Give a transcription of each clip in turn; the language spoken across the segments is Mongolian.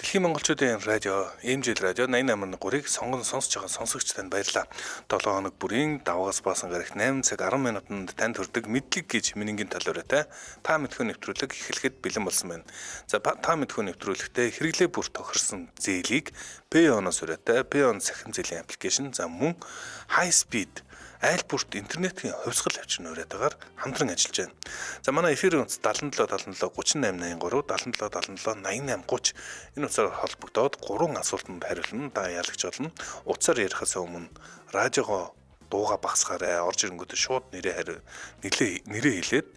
Дэлхийн монголчуудын радио, MJL радио 88.3-ыг сонгон сонсож байгаа сонсогч танд баярлалаа. 7 хоног бүрийн давгаас баасан гарагт 8 цаг 10 минутанд танд хүрдэг мэдлэг гэж минингийн талуурайтай та мэдхүү нэвтрүүлэг эхлэхэд бэлэн болсон байна. За та мэдхүү нэвтрүүлэгтээ хэрэглээ бүр тохирсон зээлийг Payon-оос ураатай Payon цахим зээлийн аппликейшн за мөн High Speed айл бүрт интернетийн хувьсгал авчирна уриатайгаар хамтран ажиллаж байна. За манай эфирийн утас 77 77 38 83 77 77 88 30 энэ утсаар холбогдоод гурван асуултанд хариулна. Та ялагч болно. Утсаар ярихаас өмнө радиогоо дууга багасгаарай. Орж ирэнгүүтээ шууд нэрээ хариу нэлээ нэрээ хэлээд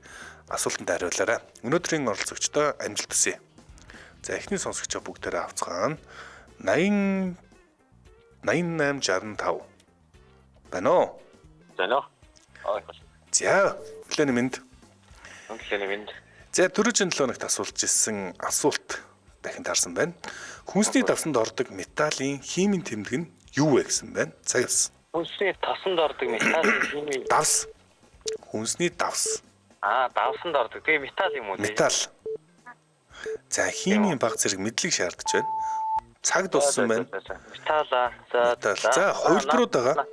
асуултанд хариулаарай. Өнөөдрийн оролцогчдоо амжилт хүсье. За эхний сонсогчоо бүгдээрээ авцгаана. 80 88 65 байна уу? Байна уу? За, өглөөний мэнд. Өглөөний мэнд. За, түрүүчийн 7 хоногт асуулж ирсэн асуулт дахин таарсан байна. Хүнсний давсанд ордог металлын химийн тэмдэг нь юу вэ гэсэн байна. Цаг явсан. Хүнсний тасанд ордог металлын химийн давс. Хүнсний давс. Аа, давсанд ордог. Тэгээ металл юм уу? Металл. За, химийн баг зэрэг мэдлэг шаардж байна. Цаг дуссан байна. Металл аа. За, за, хувилбарууд байгаа.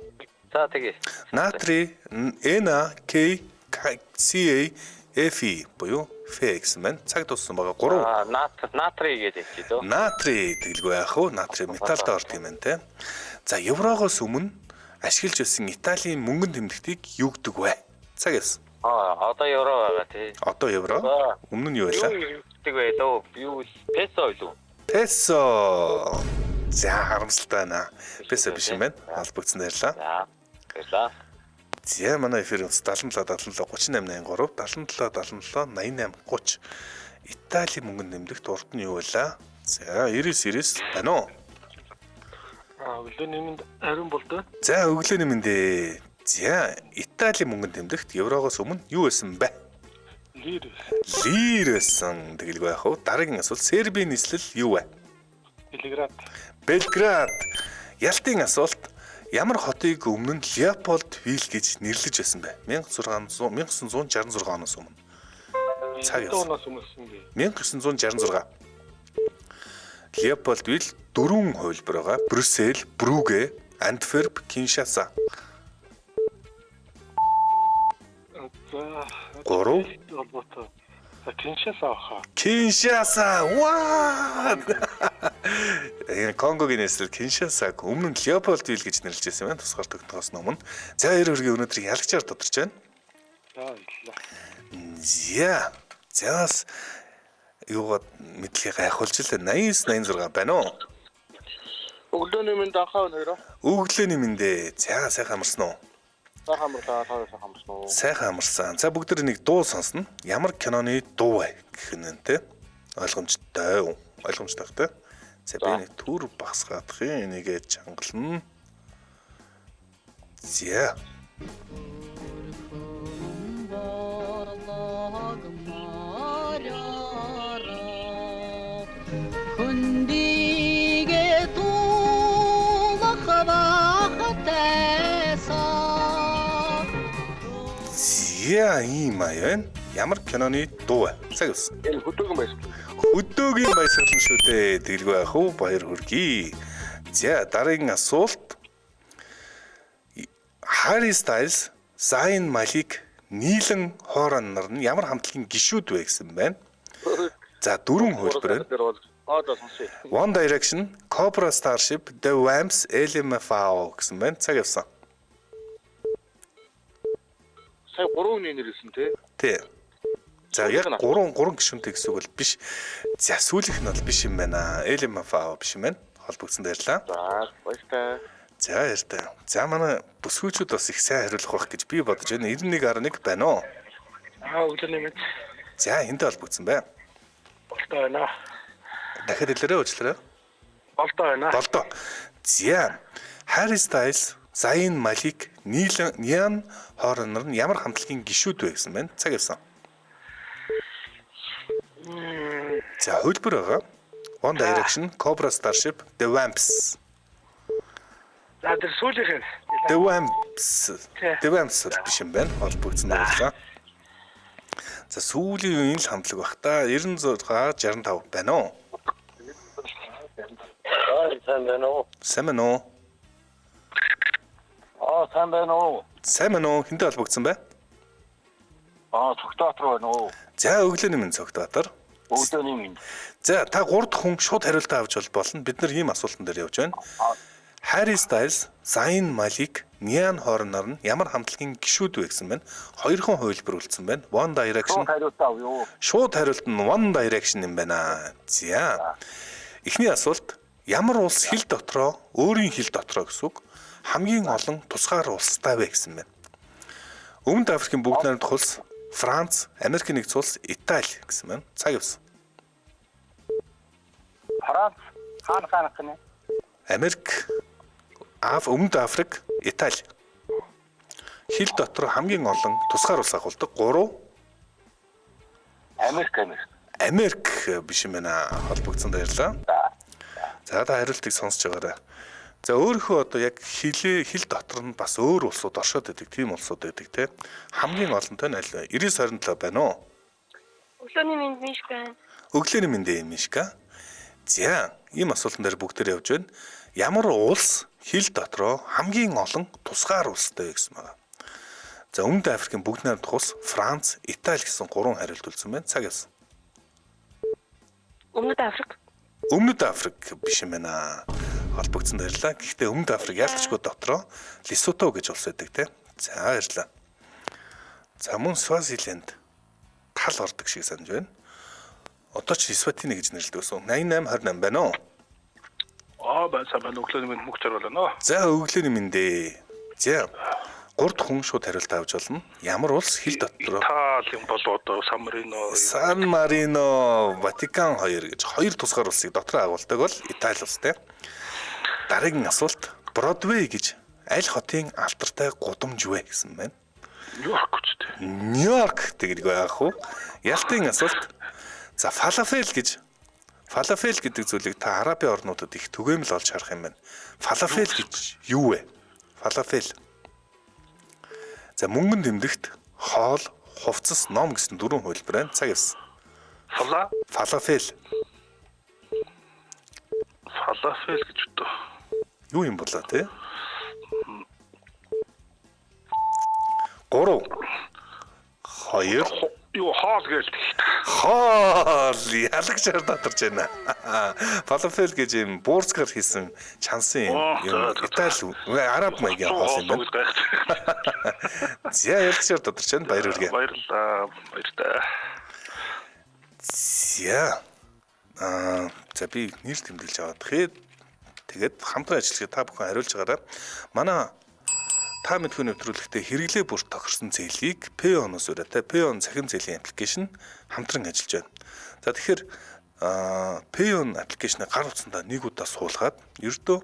За тэгье. Натрий Na K Ca Fe буюу Fe гэсэн байна. Цаг дуссан байгаа. 3. Аа, натрий гэж хэлчихээ дөө. Натрий тэгэлгүй яах вэ? Натрий металлд ордог юм байна те. За, еврогоос өмнө ашиглаж байсан Италийн мөнгөн тэмдэгтийг юу гэдэг вэ? Цаг явсан. Аа, одоо евро байгаа тий. Одоо евро. Өмнө нь юу байлаа? Юу гэдэг вэ лөө? Юу песо илүү? Песо. За, харамсалтай байна. Песо биш юм байна. Холбогдсон баярлалаа. За. Баярлалаа. За манай эфир 77 77 38 83 77 77 88 30 Италийн мөнгөнд нэмдэгт урд нь юу байлаа? За 99 99 байна уу? Аа, өглөөний мэнд ариун болдоо. За өглөөний мэнд ээ. За Италийн мөнгөнд нэмдэгт еврогоос өмнө юу байсан бэ? Лир. Лир байсан. Тэгэлгүй яах вэ? Дараагийн асуулт Сербийн нийслэл юу вэ? Белград. Белград. Ялтын асуулт ямар хотыг өмнө нь Леополд Вил гэж нэрлэж байсан бэ? 1966 оноос өмнө. Цаг явсан. 1966. Леополд Вил дөрвөн хувилбар байгаа. Брюссель, Брүгэ, Антверп, Киншаса. За 3 холбоотой. За Киншаса баха. Киншаса. Ваа! Энэ Конгогийн нийслэл Киншасаг өмнө нь Леополд Вил гэж нэрлэж байсан юм байна. Тусгаар тогтоохоос өмнө. За хоёр өргийн өнөөдрийг ялагчаар тодорч байна. За баярлалаа. За. За бас юугаад мэдлэгийг гайхуулж лээ. 89 86 байна уу? Өглөөний мэнд анхаа өнөрөө. Өглөөний мэнд ээ. За сайхан амарсан уу? Сайхан амарлаа. Та сайхан амарсан уу? Сайхан амарсан. За бүгд нэг дуу сонсно. Ямар киноны дуу вэ гэх нь те. Ойлгомжтой. Ойлгомжтой байх те. За би нэг түр багсгаадах юм. Энийгээ чангална. За. Хүндигээ туулах бахтайсан. За ийм аяа. Ямар киноны дуу вэ? Цаг явсан. Энэ хөдөөгийн баясгал. Хөдөөгийн баясгал нь шүү дээ. Тэгэлгүй яах вэ? Баяр хүргэе. За дараагийн асуулт. Harry Styles, Zayn Malik, Нийлэн Хорон нар нь ямар хамтлагийн гишүүд вэ гэсэн байна. За дөрвөн хувилбар байна. Аа за сонсъё. One Direction, Cobra Starship, The Vamps, LMFAO гэсэн байна. Цаг явсан. Сая 3 хүний нэр хэлсэн тий. Тий. За яг 3 гишүүнтэй гэсэн үг бол биш. За сүүлийнх нь бол биш юм байна. LMFAO биш юм байна. Холбогдсон баярлалаа. За баяртай. За баяртай. За манай бүсгүйчүүд бас их сайн хариулах байх гэж би бодож байна. 91.1 байна уу? Аа өглөөний мэнд. За энтэй холбогдсон бай. Болтой байна. Дахиад хэлээрэй уучлаарай. Болтой байна. Болдоо. За Harry Styles, Zayn Malik, Nian Horner нар нь ямар хамтлагийн гишүүд вэ гэсэн байна. Цаг явсан. За хувилбар байгаа. One Direction, Cobra Starship, The Vamps. За тэр сүүлийнх нь. The Vamps. The Vamps бол биш юм байна. Холбогдсон баярлалаа. За сүүлийн үеийн л хамтлаг бах та 96 65 байна уу? Аа, сайн байна уу? Сайн байна уу? Аа, сайн байна уу? Сайн байна уу? Хэнтэй холбогдсон бай? Аа, Цогтоотор байна уу? За, өглөөний минь Цогтоотор. Өглөөний минь. За, та 3 дахь хүн шууд хариултаа авч болно. Бид нар ийм асуултан дээр явж байна. Harry Styles, Zayn Malik, Nian Horner нь ямар хамтлагийн гишүүд вэ гэсэн байна. Хоёрхан хувилбар үлдсэн байна. One Direction. Шууд хариулт авъя юу? Шууд хариулт нь One Direction юм байна. За. Эхний асуулт ямар улс хил дотроо өөрийн хил дотроо гэсэн үг хамгийн олон тусгаар улстай вэ гэсэн байна. Өмнөд Африкийн бүгд найрамдах улс, Франц, Америкийн нэгдсэн улс, Итали гэсэн байна. Цаг явсан. Франц хаана хаанах гинэ? Америк, Өмнөд Африк, Итали. Хил дотор хамгийн олон тусгаар улс агуулдаг 3. Америк, Америк. Америк биш юм байна. Холбогдсон баярлалаа. За та хариултыг сонсож байгаарай. За өөрийнхөө одоо яг хил дотор нь бас өөр улсууд оршоод байдаг тийм улсууд байдаг те. Хамгийн олонтой нь аль вэ? 9927 байна уу? Өглөөний мэнд Мишка байна. Өглөөний мэнд Мишка. За, ийм асуултан дээр бүгдээр явж байна. Ямар улс хил дотроо хамгийн олон тусгаар улстай вэ гэсэн байна. За, Өмнөд Африкийн бүгд найрамдах улс, Франц, Итали гэсэн гурван хариулт үлдсэн байна. Цаг явсан. Өмнөд Африк. Өмнөд Африк биш юм байна. Холбогдсон баярлалаа. Гэхдээ Өмнөд Африк ялцчгүй дотроо Лесото гэж улс байдаг те. За баярлалаа. За мөн Свазиленд тал ордог шиг санаж байна. Одоо ч Эсватини гэж нэрлэдэг байсан. 88 28 байна уу? Аа, сайн байна. Өглөөний мэнд мөнх жаргал байна. За өглөөний мэнд ээ. За 3 дахь хүн шууд хариулт авч болно. Ямар улс хил дотроо? Итали юм болоо одоо Сан Марино. Сан Марино, Ватикан 2 гэж хоёр тусгаар улсыг дотроо агуулдаг бол Итали улс те. Дараагийн асуулт Бродвей гэж аль хотын алдартай гудамж вэ гэсэн байна. Нью-Йорк ч тийм. Нью-Йорк тэгэрэг байх уу? Ялтын асуулт. За фалафел гэж фалафел гэдэг зүйлийг та Арабын орнуудад их түгээмэл олж харах юм байна. Фалафел гэж юу вэ? Фалафел. За мөнгөн тэмдэгт хоол, хувцас, ном гэсэн дөрвөн хувилбар байна. Цаг явсан. Фалафел. Фалафел гэж үү? Юу юм болоо те? 3 2 Юу хоол гээл тэгт. Хоол ялагчаар татарч байна. Фалафел гэж юм буурцгаар хийсэн чансан юм Итали араб маягийн хоол юм байна. За ялагчаар татарч байна. Баяр хүргэе. Баярлалаа. Баяртай. За. За би нэр тэмдэглэж аваад тэгээд хамтран ажиллахыг та бүхэн хариулж байгаарай. Манай та мэдхүй нэвтрүүлэгтээ хэрэглээ бүр тохирсон зээлийг Payon-оос ураатай Payon цахим зээлийн аппликейшн хамтран ажиллаж байна. За тэгэхээр Payon аппликейшнийг гар утсандаа нэг удаа суулгаад ердөө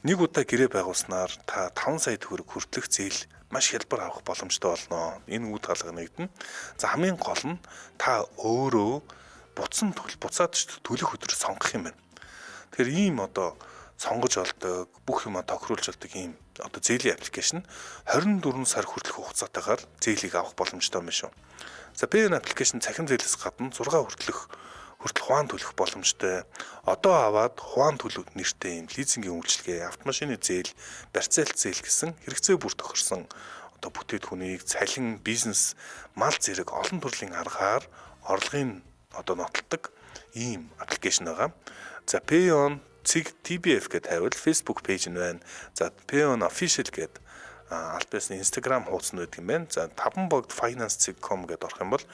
нэг удаа гэрээ байгуулснаар та 5 сая төгрөг хүртэлх зээл маш хялбар авах боломжтой болно. Энэ үд хаалга нэгдэнэ. За хамгийн гол нь та өөрөө буцан буцаад төлөх өдөр сонгох юм байна. Тэгэхээр ийм одоо сонгож олдог, бүх юма тохируулж олдог ийм одоо зээлийн аппликейшн 24 сар хүртэлх хугацаатайгаар зээлийг авах боломжтой юм шүү. За Payon аппликейшн цахим зээлээс гадна 6 хүртэл хуан төлөх боломжтой. Одоо аваад хуан төлөв нэртэй ийм лизингийн үйлчилгээ, автомашины зээл, барьцаалт зээл гэсэн хэрэгцээ бүр тохирсон одоо бүтээгдэхүүнийг цалин, бизнес, мал зэрэг олон төрлийн аргаар орлогын одоо нотолдог ийм аппликейшн байгаа. За Payon .tbf гэдээ тавиул Facebook пэйж нь байна. За Payon official гэдэг аль биесны Instagram хуудас нь байдаг юм байна. За 5bogd finance.com гэдээ орох юм бол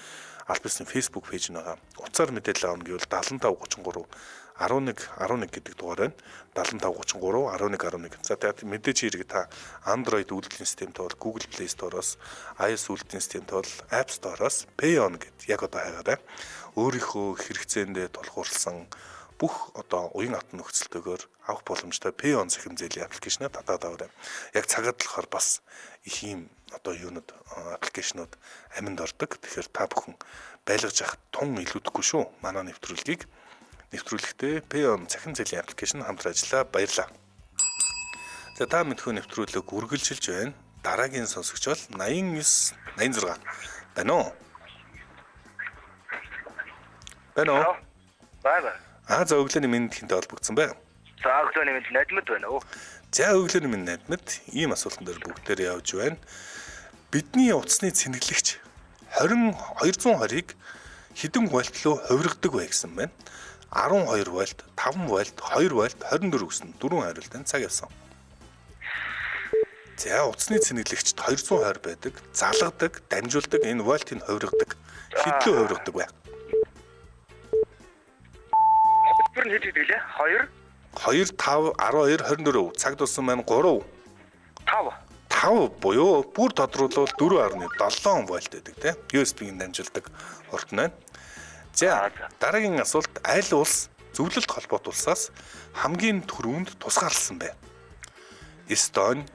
аль биесны Facebook пэйж нь байгаа. Утсаар мэдээлэл авах гэвэл 7533 11 11 гэдэг дугаар байна. 7533 11 11. За тэгээд мэдээж хэрэг та Android үйлдвэрлэлийн системтэй бол Google Play Store-оос, iOS үйлдвэрлэлийн системтэй бол App Store-оос Payon гэд яг одоо хайгаарай. Өөрийнхөө хэрэгцээндээ тулгуурласан бүх одоо уян хатан нөхцөлтэйгээр авах боломжтой Payon цахим зээлийн аппликейшнээ татаад аваарай. Яг цагаад болохоор бас их ийм одоо юунууд аппликейшнууд аминд ордог. Тэгэхээр та бүхэн байлгаж авах тун илүүдэхгүй шүү. Манай нэвтрүүлгийг нэвтрүүлэгтээ Payon цахим зээлийн аппликейшн хамтран ажиллаа. Баярлалаа. За та мэдхүү нэвтрүүлэг үргэлжилж байна. Дараагийн сонсогч бол 89 86 байна уу? Байна уу? Бай бай. Аа за өглөөний мэнд хинтээ холбогдсон бэ? За өглөөний мэнд Надмид байна уу? За өглөөний мэнд Надмид ийм асуултан дээр бүгдээр явж байна. Бидний утасны цэнэглэгч 20 220-ыг хэдэн вольт руу хувиргадаг вэ гэсэн байна. 12 вольт, 5 вольт, 2 вольт, 24 гэсэн дөрвөн хариултын цаг явсан. За утасны цэнэглэгчд 220 байдаг, залгадаг, дамжуулдаг, энэ вольтыг хувиргадаг. Хэдлүү хувиргадаг вэ? Хөтөлбөр нь хэд гэдэг лээ? 2 2 5 12 24 цаг дууссан маань 3 5 5 буюу бүр тодруулбал 4.7 вольт байдаг тийм USB-г дамжуулдаг урт нь байна. За дараагийн асуулт аль улс зөвлөлт холбоот улсаас хамгийн түрүүнд тусгаарласан бэ? Эстони,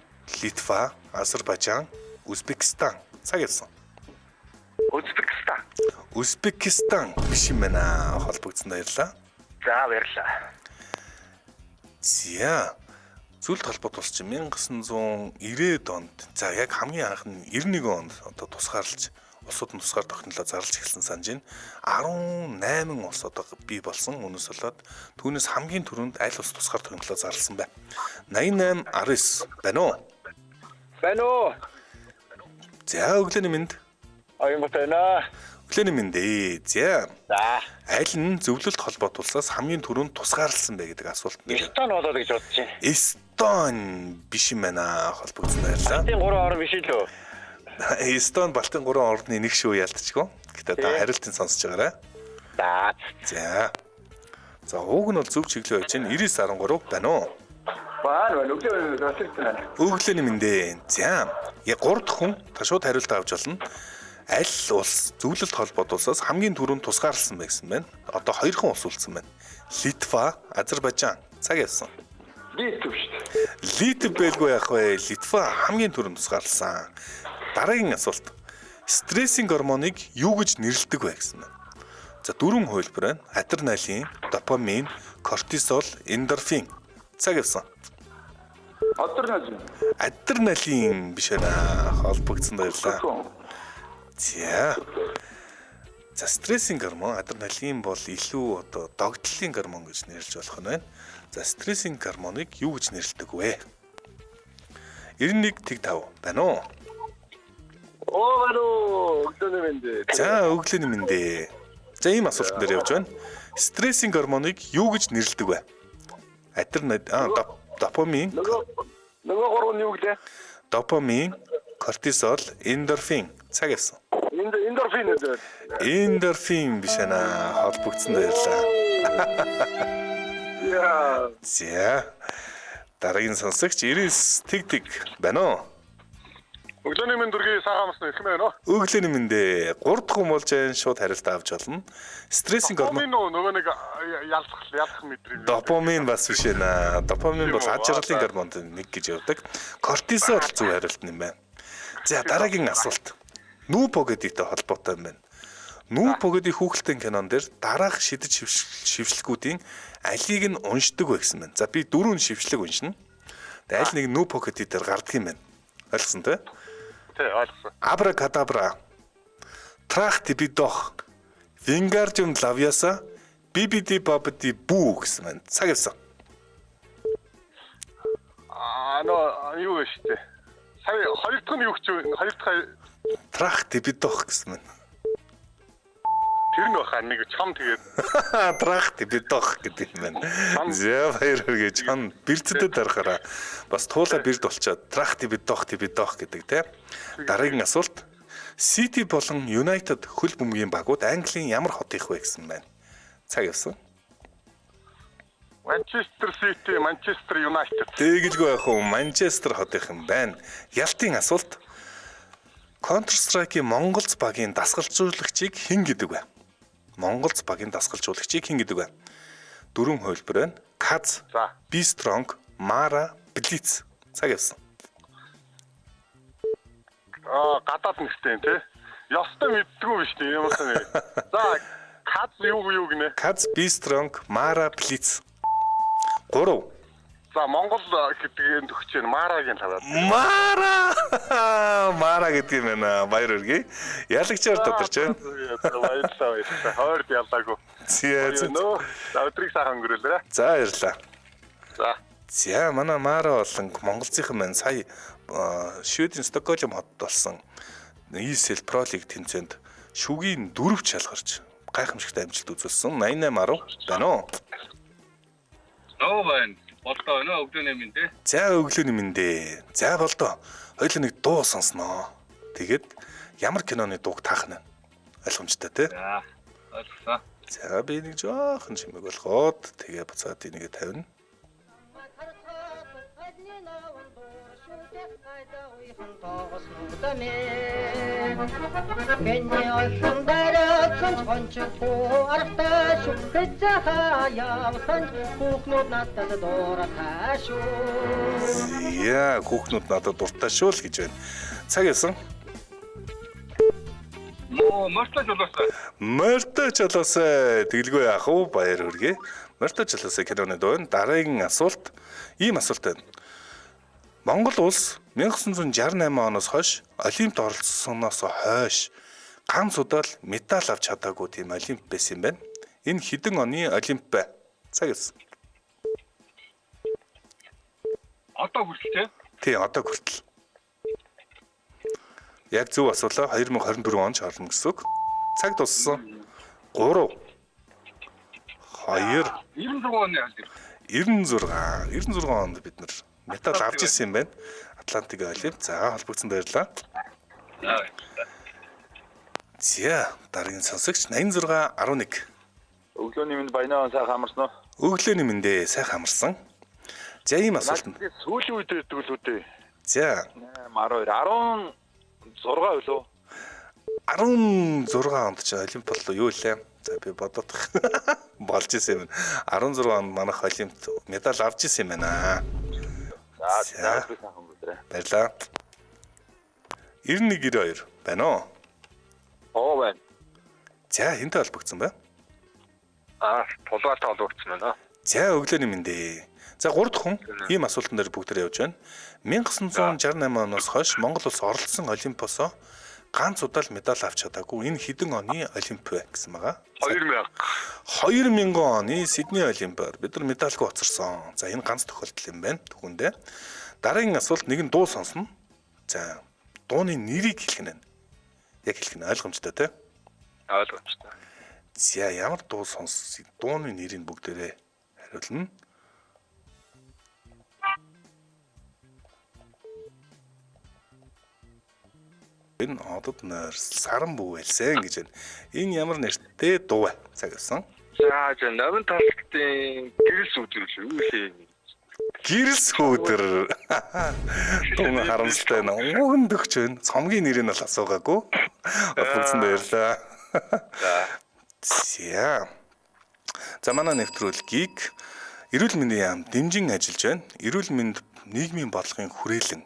Литва, Азербайджан, Узбекистан. Цаг явсан. Узбекистан. Узбекистан биш юм байна. Холбогдсон баярлалаа. За баярлалаа. За Зүйлд холбоот улс чинь 1990-ад онд за яг хамгийн анх нь 91 онд одоо тусгаарлаж улсууд нь тусгаар тогтнолоо зарлж эхэлсэн санаж байна. 18 улс одоо бий болсон. Үүнээс болоод түүнээс хамгийн түрүүнд аль улс тусгаар тогтнолоо зарласан бэ? 88 19 байна уу? Байна уу? За өглөөний мэнд. Оюун бот байна. Өглөөний мэнд ээ. За. За. Аль нь зөвлөлт холбоот улсаас хамгийн түрүүнд тусгаарласан бэ гэдэг асуулт нэр. Эстон болоод гэж бодож байна. Эстон биш юм байна. Холбогдсон баярлалаа. Балтийн 3 орн биш л үү? Эстон Балтийн 3 орны нэг шүү ялтчгүй. Гэтэ та хариултыг сонсож байгаарай. За. За. За ууг нь бол зөв чиглэл байж байна. 99.13 байна уу? Байна байна. Өглөө өсөлт байна. Өглөөний мэндэ. За. Яг 3 дахь хүн та шууд хариулт авч болно. Аль улс зөвлөлт холбоот улсаас хамгийн түрүүнд тусгаарласан бэ гэсэн байна. Одоо хоёрхан улс үлдсэн байна. Литва, Азербайджан. Цаг явсан. Литв шүү дээ. Литв байлгүй яах вэ? Литва хамгийн түрүүнд тусгаарласан. Дараагийн асуулт. Стрессийн гормоныг юу гэж нэрлэдэг вэ гэсэн байна. За дөрвөн хувилбар байна. Адреналин, допамин, кортизол, эндорфин. Цаг явсан. Адреналин. Адреналин биш ээ. Холбогдсон баярлалаа. За. За стрессийн гормон адреналин бол илүү одоо догтлын гормон гэж нэрлэж болох нь байна. За стрессийн гормоныг юу гэж нэрлэдэг вэ? 91 тэг 5 байна уу? Оо байна уу? Өглөөний мэнд. За өглөөний мэнд. За ийм асуултан дээр явж байна. Стрессийн гормоныг юу гэж нэрлэдэг вэ? Адреналин, допамин, нөгөө гурав нь юу гэлээ? Допамин, кортизол, эндорфин. Цаг явсан. Эндорфин үү? Эндорфин биш ээ. Холбогдсон баярлалаа. Яа. За. Дараагийн сонсогч 99 тэг тэг байна уу? Өглөөний мэнд дүргийн сайхан амарсан ирэх юм байна уу? Өглөөний мэндээ 3 дахь хүн болж байна шууд хариулт авч болно. Стрессийн гормон Допамин нөгөө нэг ялах мэдрэмж. Допамин бас биш ээ. Допамин бол ад жаргалын гормонд нэг гэж явдаг. Кортизол зөв хариулт юм байна. За дараагийн асуулт. Нүү Погодитэй холбоотой юм байна. Нүү Погоди хүүхэлдэйн кинон дээр дараах шидэж шившлэгүүдийн алийг нь уншдаг вэ гэсэн байна. За би дөрвөн шившлэг уншина. Тэгээ аль нэг Нүү Погоди дээр гардаг юм байна. Ойлгосон тий? Тий, ойлгосон. Абракадабра. Трах тибидох. Вингардиум лавиаса. Бибиди бабди бүү гэсэн байна. Цаг явсан. Аа нөө юу вэ шүү дээ. Сая хоёр дахь нь юу гэж вэ? Хоёр дахь Трах тибидох гэсэн байна. Тэр нь баха нэг чам тэгээд Трах тибидох гэдэг юм байна. За баяр хүргэе. Чам бэрцэдэд дарахаараа бас туула бэрд болчоод трах тибидох тибидох гэдэг те. Дараагийн асуулт. City болон United хөл бөмбөгийн багууд Английн ямар хотынх вэ гэсэн байна. Цаг явсан. Манчестер Сити, Манчестер Юнайтед. Тэгэлгүй яах вэ? Манчестер хотынх юм байна. Ялтын асуулт. Counter Strike-ийн Монголц багийн дасгалжуулагчийг хэн гэдэг вэ? Монголц багийн дасгалжуулагчийг хэн гэдэг вэ? Дөрвөн хувилбар байна. Каз, B Strong, Mara, Blitz. Цаг явсан. Аа, гадаад нэртэй юм тий. Ёстой мэддэггүй биш тий юм уу. За, Каз юу гинэ? Каз, B Strong, Mara, Blitz. 3 За Монгол гэдэг энэ төгч нь Марагийн тавиад. Мара! Мара гэдэг юм байна. Баяр хүргэе. Ялагчаар тодорч байна. Баярлалаа, баярлалаа. Хойрд ялаагүй. За. За өдрийг сайхан өнгөрөөлөө. За баярлалаа. За. За манай Мара болон Монголынхан маань сая Шведийн Стокгольм хотод болсон ESL Pro League тэмцээнд шүгийн 4 шалгарч гайхамшигтай амжилт үзүүлсэн. 8810 байна уу? Нөө байна. Болдоо байна уу? Өглөөний мэнд ээ. За өглөөний мэнд ээ. За болдоо. Хоёулаа нэг дуу сонсноо. Тэгээд ямар киноны дууг таах нь ойлгомжтой тий? За ойлгосон. За би нэг жоохон чимээг болгоод тэгээ буцаад энийгээ тавина. Кэнни охин дараацсан ч хончгүй аргатай шүү. Хэзээ явсан ч хүүхнүүд надад дуртай шүү. Яа, хүүхнүүд надад дуртай шүү л гэж байна. Цаг явсан. Моо, мортой жолоосой. Мортой жолоосой. Тэгэлгүй яах вэ? Баяр хүргэе. Мортой жолоосой киноны дуу. Дараагийн асуулт ийм асуулт байна. Монгол улс 1968 оноос хойш Олимпд оролцсоноос хойш ганц удаа л медаль авч чадаагүй тийм Олимп байсан юм байна. Энэ хэдэн оны Олимп бэ? Цаг явсан. Одоо хүртэл тий? Тий, одоо хүртэл. Яг зөв асуулаа 2024 он ч орно гэсэн үг. Цаг дуссан. 3 2 96 оны Олимп. 96 онд бид нар медаль авч ирсэн юм байна. Атлантик Олимп. За холбогдсон баярлалаа. За дараагийн сонсогч 86 11. Өглөөний мэнд баянаа сайхан амарсан уу? Өглөөний мэнд ээ сайхан амарсан. За ийм асуулт. Сүүлийн үед ирдэг л үү дээ. За 8 12 16 үлээ. 16 онд чи Олимп боллоо юу лээ? За би бодоод болж исэн юм. 16 онд манайх Олимпт медаль авч исэн юм байна. За би сайхан өнгөрөөрэй. Баярлалаа. 91 92 байна уу? Оо байна. За хэнтэй холбогдсон бэ? Аа, тулгаатай холбогдсон байна. За өглөөний мэнд ээ. За 3 дахь хүн ийм асуултан дээр бүгдээр явж байна. 1968 оноос хойш Монгол улс оролцсон Олимпосоо ганц удаа л медаль авч чадаагүй. Энэ хэдэн оны Олимп вэ гэсэн байгаа. 2000. 2000 оны Сидней Олимпиар бид нар медальгүй хоцорсон. За энэ ганц тохиолдол юм байна. Түүхэндээ. Дараагийн асуулт нэгэн дуу сонсно. За дууны нэрийг хэлэх нь. Яг хэлэх нь ойлгомжтой тий? Ойлгомжтой. За ямар дуу сонс дууны нэрийг бүгдээрээ хариулна. Энэ одод нойрсол саран бүүвэлсэн гэж байна. Энэ ямар нэртэй дуу вэ? Цаг явсан. За за номин талхтын гэрэлс өдөр л юу лээ. Гэрэлс өдөр. Дуу харамсалтай байна. Уг нь дөгч байна. Цомгийн нэрийг нь бол асуугаагүй. Холбогдсон баярлалаа. За. За манай нэвтрүүлгийг Эрүүл мэндийн яам дэмжин ажиллаж байна. Эрүүл мэнд нийгмийн бодлогын хүрээлэн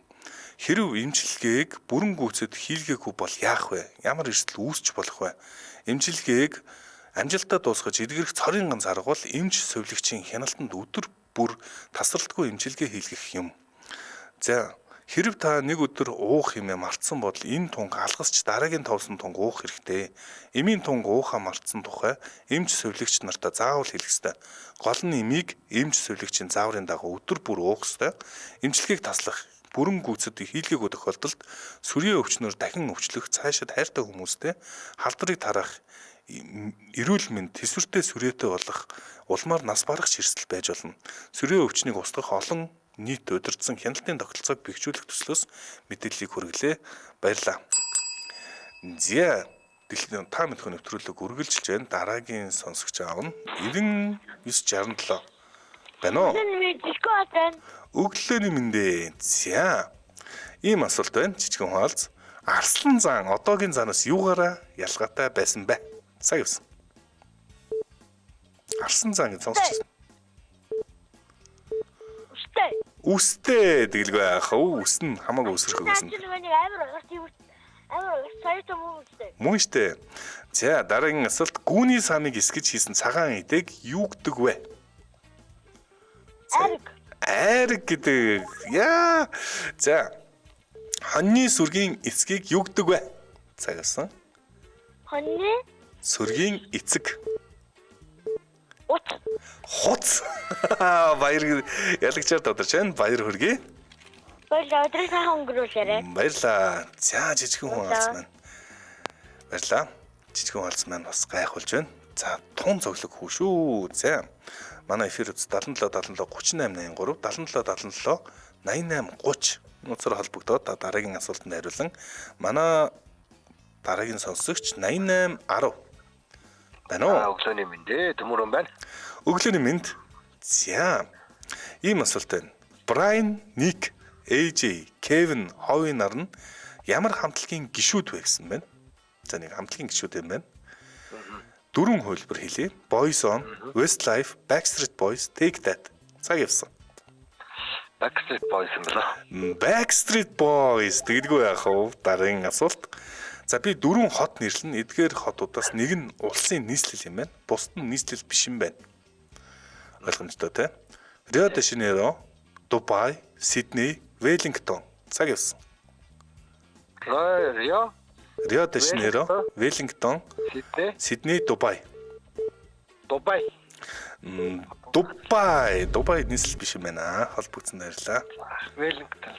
Хэрв эмчилгээг бүрэн гүйцэд хийлгээгүй бол яах вэ? Ямар эрсдэл үүсч болох вэ? Эмчилгээг амжилттай дуусгаж эдгэрэх цорын ганц арга бол эмч сувилагчийн хяналтанд өдөр бүр тасралтгүй эмчилгээ хийлгэх юм. За хэрв та нэг өдөр уух юмээ мартсан бол энэ тунг алгасч дараагийн товсон тунг уух хэрэгтэй. Эмийн тунг уухаа мартсан тухай эмч сувилагч нартаа заавал хэлэх ёстой. Гол нь эмийг эмч сувилагчийн зааврын дагуу өдөр бүр уух ёстой. Эмчилгээг таслах бүрэн гүйцэд хийлгээгүй тохиолдолд сүрийн өвчнөр дахин өвчлөх, цаашид хайртай хүмүүстэй халдварыг тараах, эрүүл мэнд тэсвэртэй сүрээтэй болох улмаар нас барах эрсдэл байж болно. Сүрийн өвчнийг устгах олон нийт удирдсан хяналтын тогтолцоог бэхжүүлэх төслөөс мэдээллийг хүргэлээ. Баярлалаа. За дэлхийн та мэдхүү нэвтрүүлэг үргэлжилж байна. Дараагийн сонсогч аавна 9967 байна уу? Өглөөний мэнд ээ. За. Ийм асуулт байна. Жижигэн хаалц. Арслан зан одоогийн занаас юугаараа ялгаатай байсан бэ? Цаг явсан. Арслан зан гэж сонсч байсан. Үстэй. Үстэй тэгэлгүй яах вэ? Үс нь хамаагүй үсрэх гэсэн. Амар урт соёлтой мөн үстэй. Мөн штэ. За дараагийн асуулт гүүний самыг эсгэж хийсэн цагаан эдэг юу гэдэг вэ? Ариг. Айраг гэдэг. Яа. За. Хоньны сүргийн эцгийг юу гэдэг вэ? Цаг явсан. Хоньны сүргийн эцэг. Уц. Хуц. Баяр ялагчаар тодорч байна. Баяр хүргэе. Баярлалаа. Өдрийг сайхан өнгөрүүлээрэй. Баярлалаа. За жижигхэн хүн алсан маань. Баярлалаа. Жижигхэн хүн алсан маань бас гайхуулж байна. За тун цоглог хүү шүү. За манай эфир үз 77 77 38 83 77 77 88 30 нууцаар холбогдоод дараагийн асуултанд хариулан манай дараагийн сонсогч 88 10 байна уу? Өглөөний мэнд ээ, төмөрөн байна. Өглөөний мэнд. За. Ийм асуулт байна. Брайан, Ник, AJ, Кевин, Хови нар нь ямар хамтлагийн гишүүд вэ гэсэн байна. За нэг хамтлагийн гишүүд юм байна. Дөрвөн хувилбар хэлье. Boyzone, Westlife, Backstreet Boys, Take That. Цаг явсан. Backstreet Boys юм байна. Backstreet Boys тэгдэггүй яах вэ? Дараагийн асуулт. За би дөрвөн хот нэрлэн. Эдгээр хотуудаас нэг нь улсын нийслэл юм байна. Бусд нь нийслэл биш юм байна. Ойлгомжтой тий? Рио де Жанейро, Дубай, Сидней, Веллингтон. Цаг явсан. Рио, Рио де Жанейро, Веллингтон, Сидней, Дубай. Дубай. Дубай, Дубай нийслэл биш юм байна. Холбогдсон баярлалаа. Веллингтон.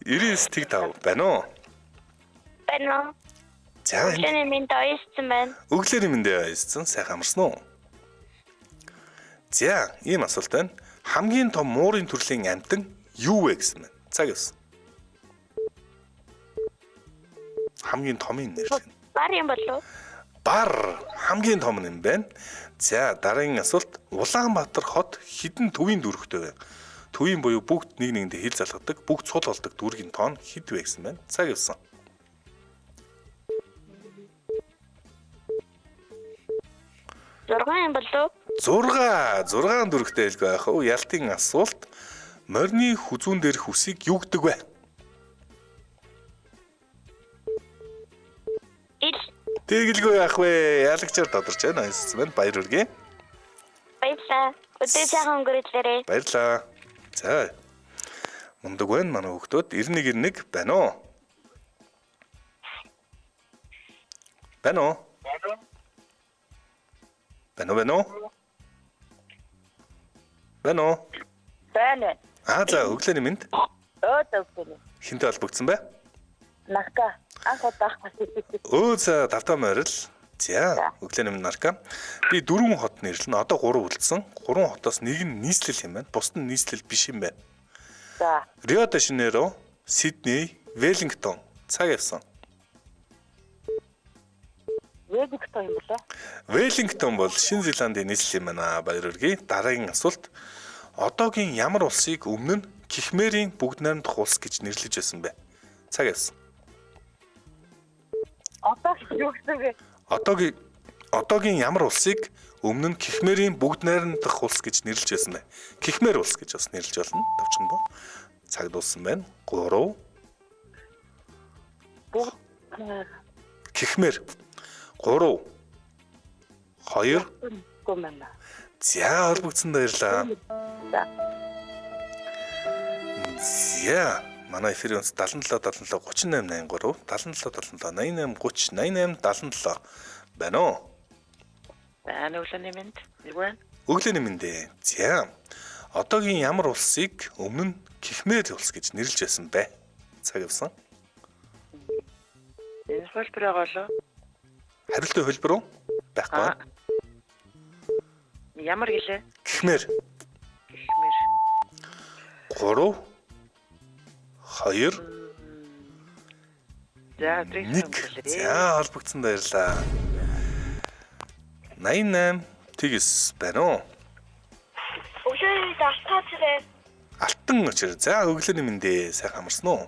99 тэг 5 байна уу? Байна уу? За өглөөний мэнд оёсцсон байна. Өглөөний мэнд оёсцсон. Сайхан амарсан уу? За, ийм асуулт байна. Хамгийн том муурын төрлийн амьтан юу вэ гэсэн байна. Цаг явсан. Хамгийн томын нэрлэх нь. Бар юм болов уу? Бар хамгийн том юм байна. За, дараагийн асуулт. Улаанбаатар хот хэдэн төвийн дүүрэгтэй вэ? Төвийн буюу бүгд нэг нэгэндээ хил залгадаг, бүгд цул болдог дүүргийн тоон хэд вэ гэсэн байна. Цаг явсан. 6 юм болов уу? 6 дүүрэгтэй хэлгүй байх уу? Ялтын асуулт. Морины хүзүүн дээрх үсийг юу гэдэг вэ? Ил. Тэгэлгүй яах вэ? Ялагчаар тодорч байна. Ойссон байна. Баяр хүргэе. Баярлалаа. Өдрийг сайхан өнгөрүүлээрэй. Баярлалаа. За. Мундаг байна манай хүүхдүүд. 91 91 байна уу? Байна уу? Байна уу? Байна уу? Байна уу? Байна. Аа за өглөөний мэнд. Өө өглөөний. Хинтээ холбогдсон бэ? Нарка. Анх удаа. Өө за тавтаа морил. За өглөөний мэнд Нарка. Би дөрвөн хот нэрлэнэ. Одоо 3 үлдсэн. 3 хотоос нэг нь нийслэл юм байна. Бусд нь нийслэл биш юм байна. За. Рио де Жанейро, Сидней, Веллингтон. Цаг явсан. Веллингтон юм болоо? Веллингтон бол Шинэ Зеландын нийслэл юм байна. Баяр хүргэе. Дараагийн асуулт. Одоогийн ямар улсыг өмнө нь Кхмерийн бүгд найрамдах улс гэж нэрлэж байсан бэ? Цаг явсан. Одоо юу гэсэн бэ? Одоогийн ямар улсыг өмнө нь Кхмерийн бүгд найрамдах улс гэж нэрлэж байсан бэ? Кхмер улс гэж бас нэрлэж болно. Тавчхан боо. Цаг дууссан байна. 3 Кхмер 3 2 За холбогдсон баярлалаа. За. За манай эфирийн үнс 77 77 38 83 77 77 88 30 88 77 байна уу? Байна өглөөний мэнд. Нэг байна. Өглөөний мэнд ээ. За. Одоогийн ямар улсыг өмнө нь Кхмер улс гэж нэрлэж байсан бэ? Цаг явсан. Энэ хувилбар байгаа болоо? Хариултын хувилбар уу? Байхгүй. Ямар гэлээ? Кхмер. Кхмер. 3 2 За, 1. За, холбогдсон баярлалаа. 88 тэгс байна уу? Өглөөний алтан очроо. Алтан очроо. За, өглөөний мэнд ээ. Сайхан амарсан уу?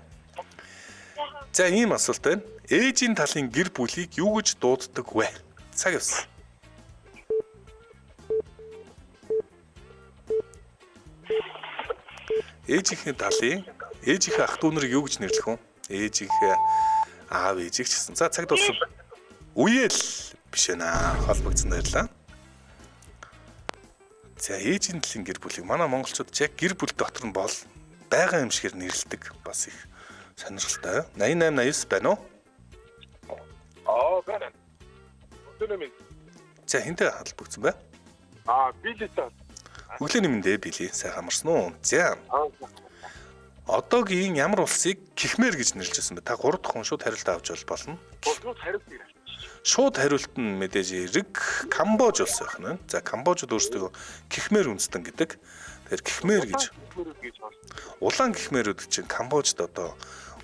За, ийм асуулт байна. Ээжийн талын гэр бүлийг юу гэж дууддаг вэ? Цаг явсан. Ээжийнхээ талын ээжийнхээ ах дүү нарыг юу гэж нэрлэх вэ? Ээжийнхээ аав ээжийг ч гэсэн. За цаг дууссан. Үеэл биш ээ. Холбогдсон баярлалаа. За ээжийн дэлхийн гэр бүлийг манай монголчууд ч яг гэр бүл дотор нь бол байгаа юм шигээр нэрлэдэг. Бас их сонирхолтой. 88 89 байна уу? Аа байна. Өглөөний мэнд. За хинтээ холбогдсон бай? Аа билетээ. Өглөөний мэндээ били. Сайхан амарсан уу? За. Одоогийн ямар улсыг Кхмер гэж нэрлэж байсан бэ? Та 3 дахь хүн шууд хариулт авч болно. Шууд хариулт ирэх. Шууд хариулт нь мэдээж эрэг Камбож улс байх нь. За Камбожид өөрсдөө Кхмер үндэстэн гэдэг. Тэгэхээр Кхмер гэж улаан Кхмерүүд чинь Камбожид одоо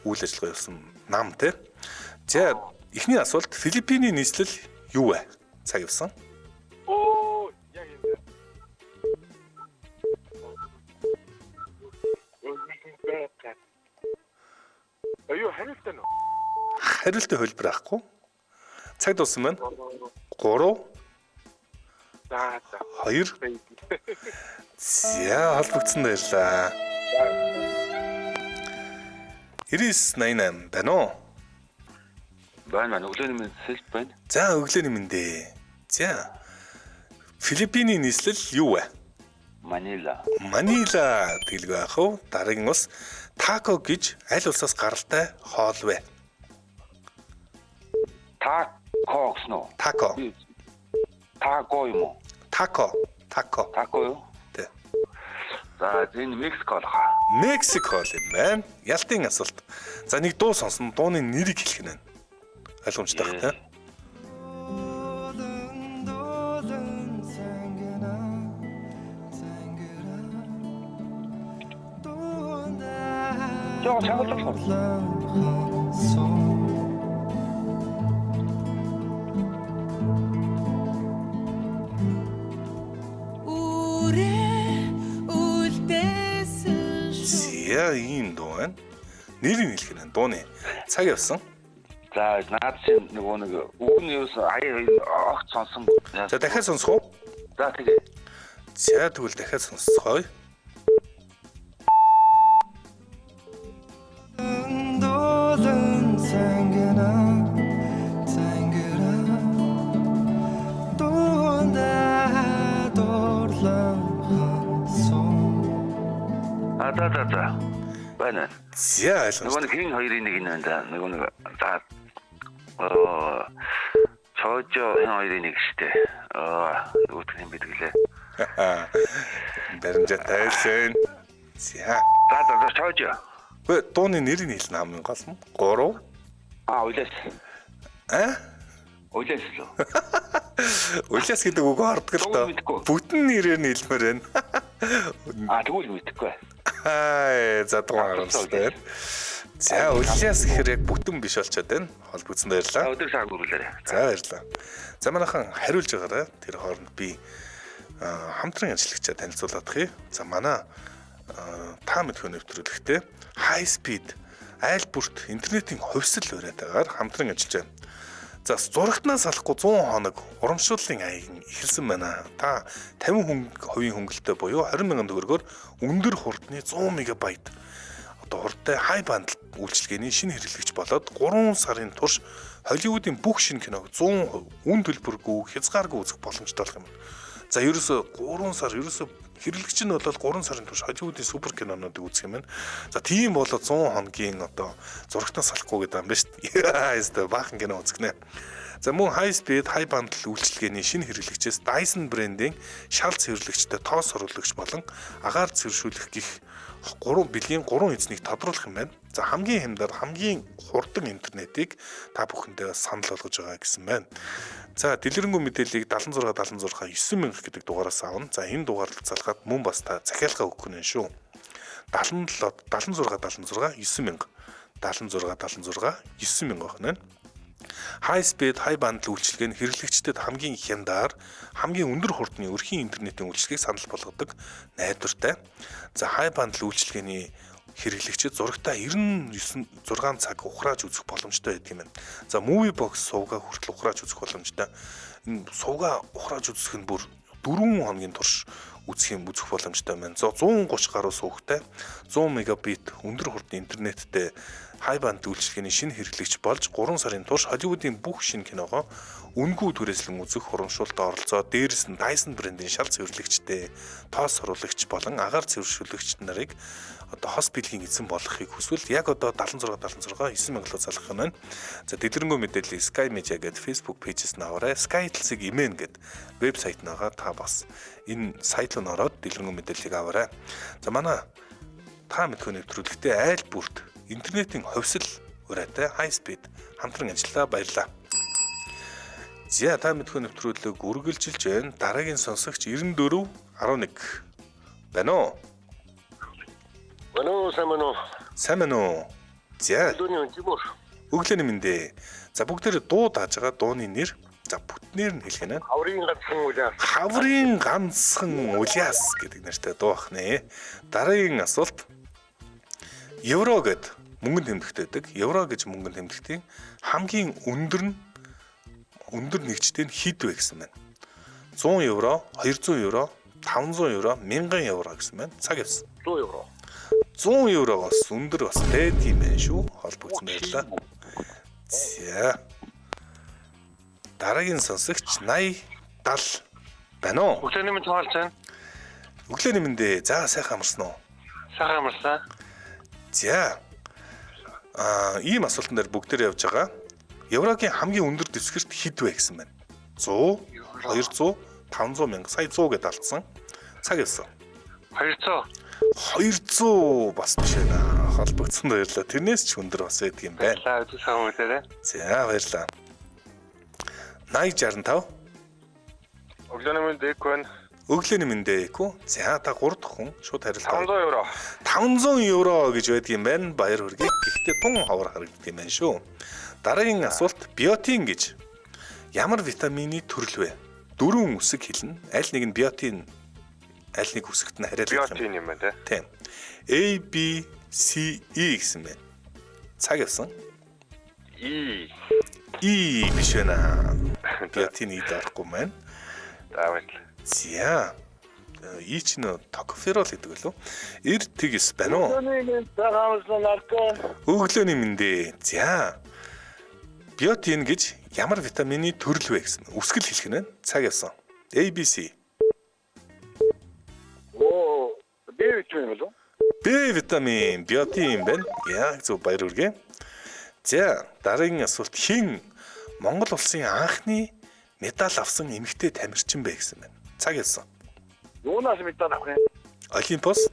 үйл ажиллагаа явуулсан нам тий. За эхний асуулт Филиппиний нийслэл юу вэ? Цаг явсан. Оо яг энэ. Аюу хариултаа нөө. Хариултын хөлбөр авахгүй. Цаг дууссан байна. 3 За за. 2 За холбогдсон баярлаа. 9988 байна уу? Байна байна. Өглөөний мэнд сэлб байна. За өглөөний мэндээ. За. Филиппиний нийслэл юу вэ? Манила. Манила тэгэлгүй яах вэ? Дараагийн улс тако гэж аль улсаас гаралтай хоол вэ? Тако гэсэн үү? Тако. Тако юм уу? Тако. Тако. Тако юу? Тэ. За энэ Мексик болох аа. Мексик хоол юм байна. Ялтын асуулт. За нэг дуу сонсно. Дууны нэрийг хэлэх нь байна. Ойлгомжтой байх тэ. Жоо чангалах. За ийм дуу байна. Нэрийг хэлэх нь дууны. Цаг явсан. За наад чинь нөгөө нэг үг нь юус аяа огт сонсон. За дахиад сонсох уу? За тэгээ. За тэгвэл дахиад сонсцгоё. А за за за. Байна. За ойлгомжтой. Нөгөө нэг хин хоёрын нэг нь байна да. Нөгөө нэг за цоожо хин хоёрын нэг штэ. Аа нөгөөх нь юм байдаг лээ. Баримжаа тайлсан. За. За за за цоожо. Бэ дууны нэрийг хэлнэ хамгийн гол нь. 3. Аа улаас. А? Улаас лөө. Улаас гэдэг үг ордог л доо. Бүтэн нэрээр нь хэлмээр байна. Аа тэгвэл мэдэхгүй. Аа за дугаар харамсалтай. За улаас гэхээр яг бүтэн биш болчиход байна. Холбогдсон баярлалаа. Өдөр цаг үргэлээрэй. За баярлалаа. За манайхан хариулж байгаарай. Тэр хооронд би хамтран ажиллагчаа танилцуулаад хий. За манай та мэдхүү нэвтрүүлэгтээ high speed айл бүрт интернетийн хувьсэл уриатаагаар хамтран ажиллаж байна. За зурагтнаас салахгүй 100 хоног урамшууллын аяг эхэлсэн байна. Та 50% хөнгөлөлттэй буюу 20 мянган төгрөгөөр өндөр хурдны 100 мегабайт одоо хурдтай хай бандл үйлчилгээний шинэ хэрэглэгч болоод 3 сарын турш Холливуудын бүх шинэ киног 100% үн төлбөргүй хязгааргүй үзэх боломжтой болох юм. За ерөөсө 3 сар ерөөсө хэрэглэгч нь бол 3 сарын турш Холливуудын супер кинонуудыг үзэх юм байна. За тийм болоод 100 хоногийн одоо зурагтнаас салахгүй гэдэг юм байна шүү дээ. Ястаа баахан кино үзэх нэ. За мөн high speed high bundle үйлчилгээний шинэ хэрэглэгчээс Dyson брендийн шал цэвэрлэгчтэй тоос оруулагч болон агаар цэвэршүүлэх гих 3 бэлгийн 3 эзнийг тодруулах юм байна. За хамгийн хямдар хамгийн хурдан интернетийг та бүхэндээ санал болгож байгаа гэсэн байна. За дэлгэрэнгүй мэдээллийг 76 76 9000 гэдэг дугаараас авна. За энэ дугаарлал залгаад мөн бас та захиалгаа өгөх нь шүү. 77 76 76 9000 76 76 9000 байх нь. High speed high bundle үйлчилгээ нь хэрэглэгчдэд хамгийн хямдар, хамгийн өндөр хурдны өрхийн интернетийн үйлчилгээг санал болгодог найдвартай. За high bundle үйлчилгээний хэрэглэгчид зурагтаа 99 6 цаг ухрааж үзэх боломжтой байдаг юм байна. За Movie Box сувга хүртэл ухрааж үзэх боломжтой. Энэ сувга ухрааж үзэх нь бүр 4 хоногийн турш үзэх юм үзэх боломжтой байна. 130 гаруй сувгтай 100 мегабит өндөр хурдны интернеттэй Хайбанд үйлчилгээний шинэ хэрэглэгч болж 3 сарын турш Холливуудын бүх шинэ киногоо үнэгүй түрээслэн үзэх урамшуултад оролцоо. Дээрээс нь Dyson брендийн шал цэвэрлэгчтэй, тоос оруулагч болон агаар цэвэршүүлэгч нарыг одоо хос бэлгийн эзэн болохыг хүсвэл яг одоо 76 76 9000 руу залгах нь байна. За дэлгэрэнгүй мэдээллийг Sky Media гэдэг Facebook page-с нь аваарай. Skytel-ийг имэн гэдэг вебсайт нагаа та бас энэ сайт руу ороод дэлгэрэнгүй мэдээллийг аваарай. За манай та мэдхүү нэвтрүүлэгтээ айл бүрт интернетийн хувьсэл урайтай high speed хамтран ажиллаа баярлаа. За та мэдхүү нэвтрүүлэг үргэлжилж байна. Дараагийн сонсогч 94 11 байна уу? Байна уу, сайн байна уу? Сайн байна уу? За. Өглөөний өнчмөр. Өглөөний мэндэ. За бүгдээр дуу дааж байгаа дууны нэр за бүтнээр нь хэлэх нь. Хаврын ганцхан улиас. Хаврын ганцхан улиас гэдэг нэртэй дуу ах нэ. Дараагийн асуулт. Евро гэд мөнгөн тэмдэгтэйдэг. Евро гэж мөнгөн тэмдэгтийн хамгийн өндөр нь өндөр нэгжтэй нь хэд вэ гэсэн байна. 100 евро, 200 евро, 500 евро, 1000 евро гэсэн байна. Цаг явсан. 100 евро. 100 еврогоос өндөр бас байд юм байна шүү. Холбогдсон баярлаа. За. Дараагийн сонсогч 80 70 байна уу? Өглөөний мэнд тоолж байна. Өглөөний мэндээ. За сайхан амарсан уу? Сайхан амарсан. За. Аа, ийм асуултан дээр бүгдээр явж байгаа. Еврогийн хамгийн өндөр дэвсгэрт хэд вэ гэсэн байна. 100, 200, 500 мянга. Сая 100 гэдээ алдсан. Цаг явсан. 200. 200 бас биш ээ. Холбогдсон баярлаа. Тэрнээс ч өндөр бас байдаг юм байна. За өдөр сайхан үлээрэй. За баярлаа. 80 65. Өглөөний мэнд эк байна. Өглөөний мэндэ эк үү? За та 3 дахь хүн шууд хариулт. 500 евро. 500 евро гэж байдаг юм байна. Баяр хүргэе. Гэхдээ тун ховор харагддаг юм байна шүү. Дараагийн асуулт биотин гэж ямар витамины төрөл вэ? Дөрвөн үсэг хэлнэ. Аль нэг нь биотин аль нэг үсэгт нь хариалах юм. Биотин юм байна те. Тийм. A B C E гэсэн байна. Цаг явсан. E. E биш байна. Биотин E дарахгүй маань. За баярлалаа. За. И ч нэ токоферол гэдэг лөө. 90 тэгс байна уу? Өглөөний мэнд сайхан амарсан наркон. Өглөөний мэндэ. За. Биотин гэж ямар витамины төрөл вэ гэсэн. Үсгэл хэлэх нь байна. Цаг явсан. A B C. Оо, Б витамин болов? Б витамин, биотин байна. Яг зөв баяр хүргэе. За, дараагийн асуулт хэн Монгол улсын анхны медаль авсан эмэгтэй тамирчин бэ гэсэн байна. Цаг явсан. Юунаас медаль авах юм? Олимпос.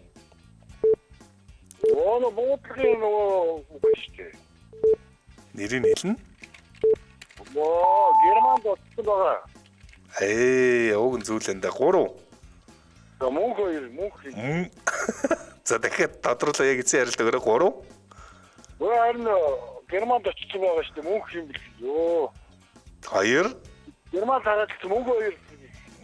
Оо, буудлагын нөгөө үг шүү дээ. Нэрийг хэлнэ. Оо, Германд очсон байгаа. Ээ, уг нь зүйл энэ да 3. За мөнх хоёр, мөнх. За дахиад тодруулаа яг эцсийн харилт өгөөрэй 3. Өө харин Германд очсон байгаа шүү дээ. Мөнх юм бэл. Йоо. 2. Германд хараалцсан мөнх хоёр.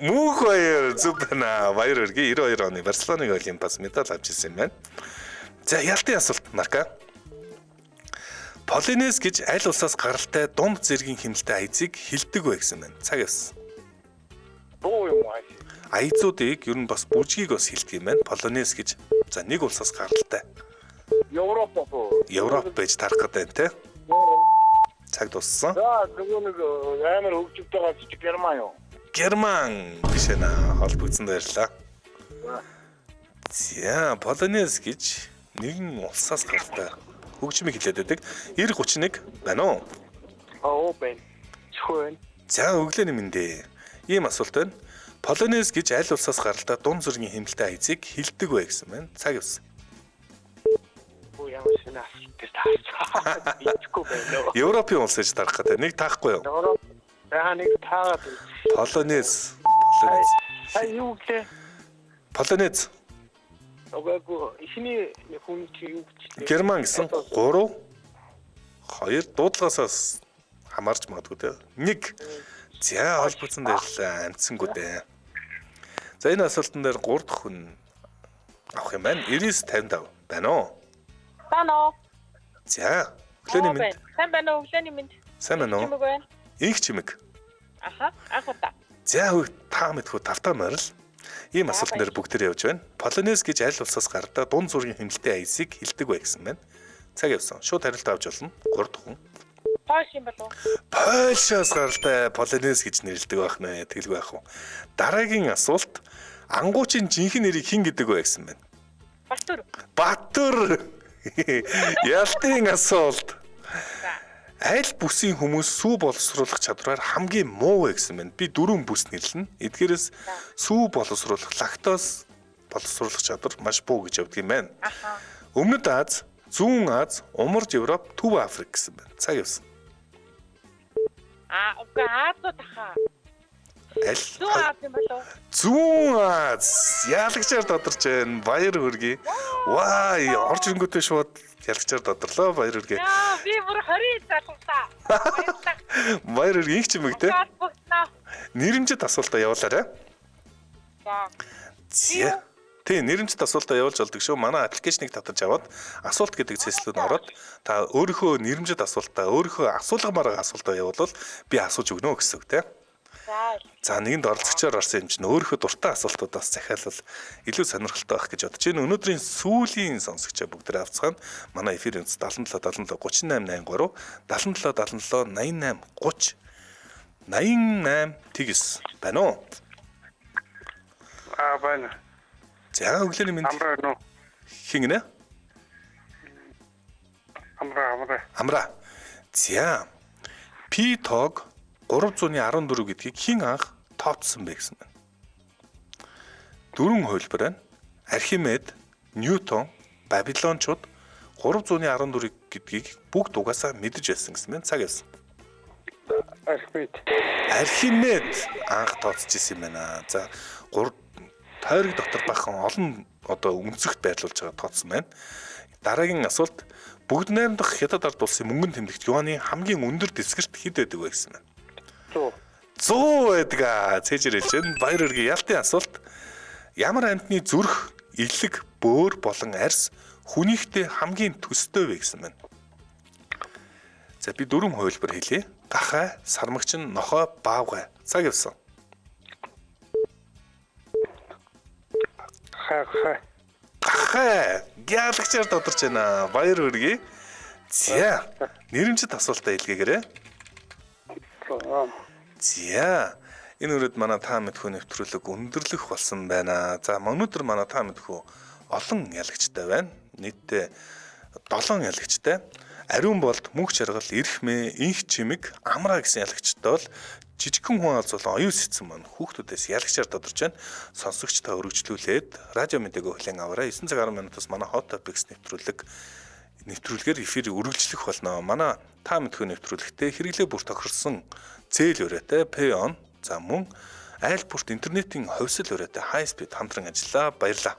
Мөнх хоёр зөв байна. Баяр хүргэе. 92 оны Барселоныг Олимпиас медаль авч ирсэн юм байна. За ялтын асуулт Марка. Полинез гэж аль улсаас гаралтай дунд зэргийн хэмнэлтэй аязыг хилдэг вэ гэсэн байна. Цаг явсан. Дуу юм аа. Аязуудыг ер нь бас бүжгийг бас хилдэг юм байна. Полинез гэж. За нэг улсаас гаралтай. Европ уу? Европ байж тарах гэдэг те. Цаг дууссан. За нөгөө нэг амар хөгжимтэй газар чи Герман юу? Герман биш ээ. Холбогдсон баярлаа. За, Полинез гэж нэгэн улсаас гаралтай хөгжмийг хилээд байдаг. 90 31 байна уу? Аа, байна. Чихөө байна. За, өглөөний мэндэ. Ийм асуулт байна. Полинез гэж аль улсаас гаралтай дунд зэргийн хэмнэлтэй аязыг хилдэг вэ гэсэн байна. Цаг явсан. Үгүй ямар шинэ асуулт дээр таарсан. Бичихгүй байна. Европын улс гэж тарах гэдэг. Нэг таахгүй юу? Европ. За нэг таагаад. Полинез. Полинез. Та юу гэлээ? Полинез. Угаагүй эхний хүн чи юу гэж? Герман гэсэн 3 2 дуудлагаасаас хамаарч магадгүй те. 1. За холбогдсон баярлалаа. Амтсангүй дээ. За энэ асуултан дээр 3 дахь хүн авах юм байна. 99 55 байна уу? Байна уу? За өглөөний мэнд. Сайн байна уу? Өглөөний мэнд. Сайн байна уу? Чимэг байна. Инх чимэг. Аха, анх удаа. За хөө та мэдхүү тавтаа морил. Ийм асуултан дээр бүгдээр явж байна. Полинез гэж аль улсаас гардаг дунд зургийн хэмнэлтэй аязыг хилдэг вэ гэсэн байна. Цаг явсан. Шууд хариулт авч болно. 3 дахь хүн. Польш юм болов уу? Польшоос гаралтай Полонез гэж нэрлэдэг байх нэ. Тэгэлгүй байх уу? Дараагийн асуулт ангуучийн жинхэнэ нэрийг хэн гэдэг вэ гэсэн байна. Батөр. Батөр. Ялтын асуулт. Аль бүсийн хүмүүс сүү боловсруулах чадвараар хамгийн муу вэ гэсэн байна. Би дөрвөн бүс нэрлэнэ. Эдгээрээс сүү боловсруулах, лактоз боловсруулах чадвар маш буу гэж явдаг юм байна. Аха. Өмнөд Аз, Зүүн Аз, Умард Европ, Төв Африк гэсэн байна. Цаг явсан. Аа, үгүй Азууд аха. Аль Зүүн Аз юм болов уу? Зүүн Аз ялагчаар тодорч байна. Баяр хүргэе. Ваа, орж ирэнгүүтээ шууд ялагчаар тодорлоо. Баяр хүргэе. Яа, би бүр 20 залгалтаа. Баярлалаа. Баяр хүргэе. Инх чимэг те. Холбогдноо. Нэрэмжит асуултаа явуулаарай. За. За. Тий, нэрэмжит асуултаа явуулж болдог шүү. Манай аппликейшнийг татаж аваад асуулт гэдэг цэслүүд нь ороод та өөрийнхөө нэрэмжит асуултаа, өөрийнхөө асуулгамаар байгаа асуултаа явуулвал би асууж өгнө гэсэн үг те. За. За нэгэнд оролцогчоор орсон юм чинь өөрийнхөө дуртай асуултуудаас захиалвал илүү сонирхолтой байх гэж бодож байна. Өнөөдрийн сүүлийн сонсогчоо бүгдээ авцгаана. Манай эфир өнц 77 77 38 83 77 77 88 30 88 тэгс байна уу? Аа байна. За өглөөний мэнд. Амраа нөө. Хин гинэ? Амраа амраа. Амраа. За. Пи тоог 314 гэдгийг хэн анх тооцсон бэ гэсэн байна. Дөрвөн хувилбар байна. Архимед, Ньютон, Бабилончууд 314 гэдгийг бүгд угаасаа мэдэж байсан гэсэн байна. Цаг явсан. Архимед. Архимед анх тооцож исэн юм байна. За 3 тойрог дотор бахан олон одоо өнцөгт байрлуулж байгаа тооцсон байна. Дараагийн асуулт бүгд найрамдах Хятад ард улсын мөнгөн тэмдэгт юаны хамгийн өндөр дэвсгэрт хэд байдаг вэ гэсэн байна. 100. 100 байдаг аа. Цээжэр хэлж байна. Баяр хүргэе. Ялтын асуулт ямар амьтны зүрх, элэг, бөөр болон арьс хүнийхтэй хамгийн төстэй вэ гэсэн байна. За би дөрвөн хувилбар хэлье. Гахай, сармагчин, нохой, баавгай. Цаг явсан. Хай хай. Гахай. Гялагчаар тодорч байна. Баяр хүргэе. За. Нэрэмжит асуултаа илгээгээрэй. За. Энэ үрээд манай та мэдхүү нэвтрүүлэг өндөрлөх болсон байна. За өнөөдөр манай та мэдхүү олон ялагчтай байна. Нийтдээ 7 ялагчтай. Ариун болд, мөнх жаргал, эрхмээ, инх чимэг, амраа гэсэн ялагчтай бол жижигхэн хүн аз болон оюун сэтсэн маань хүүхдүүдээс ялагчаар тодорч байна. Сонсогч та өргөжлүүлээд радио мэдээг хүлээн аваарай. 9 цаг 10 минутаас манай Hot Topics нэвтрүүлгээр эфир үргэлжлэх болно. Манай та мэдхүү нэвтрүүлэгтээ хэрэглээ бүр тохирсон зээл өрөөтэй Payon за мөн айл бүрт интернетийн хувьсэл өрөөтэй High Speed хамтран ажиллаа. Баярлалаа.